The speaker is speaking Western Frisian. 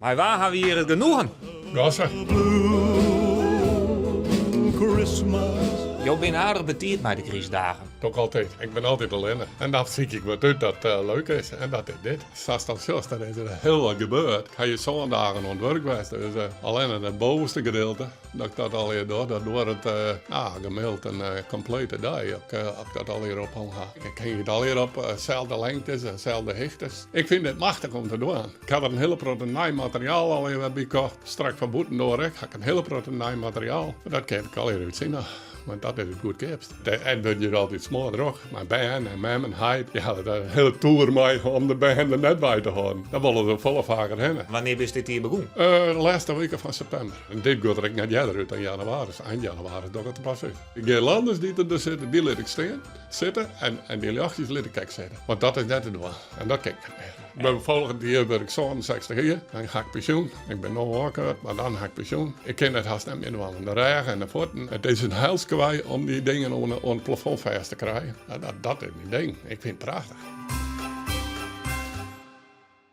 Mei wa ha we hjir it genoegen? Gosse. Jo binne aardich betiid mei de krystdagen. Doch altyd. Ik bin altyd allinne. En dan sykje ik wat út dat leuk is. En dat is dit. Sa'tst dan sjochst, dan is der hiel wat gebeurd. Ik ha hjir sân dagen oan it wurk west. Dus allinne it bovenste gedeelte. Dat ik dat allegear doch, dat duorret uh, gemiddeld in komplete dei as ik dat allegear ophongen ha. Ik hingje it allegear op selde lengtes en selde hichtes. Ik fyn dit machtich om te dwaan. Ik ha der in hiele protte nij materiaal allegear wer by kocht. Straks foar bûtendoar ek ha ik in hiele protte nij materiaal. Dat keap ik allegear út Sina, want dat is it goedkeapst. It wurdt hjir altyd smoardrok mei bern en mem en heit. Dy hawwe der in hiele toer mei om de bern der net by te hâlden. Dan wolle se folle faker hinne. Wannear bist dit jier begûn? De lêste wike fan septimber. En dit giet der ek net earder út dan jannewaris. Ein jannewaris doch ik it der pas út. De guirlandes dy't der sitte, dy lit ik stean, sitte en dy ljochtjes lit ik ek sitte. Want dat is net te dwaan en dat kin ik net mear. Ik bin folgjend jier wurd ik 67 jier, dan ha ik pensjoen. Ik bin no ôfkeurd, mar dan ha ik pensjoen. Ik kin it hast net mear dwaan. De rêch en de fuotten. It is in helske wei om dy dingen oan it plafond fêst te krijen. Dat is myn ding. Ik fyn it prachtich.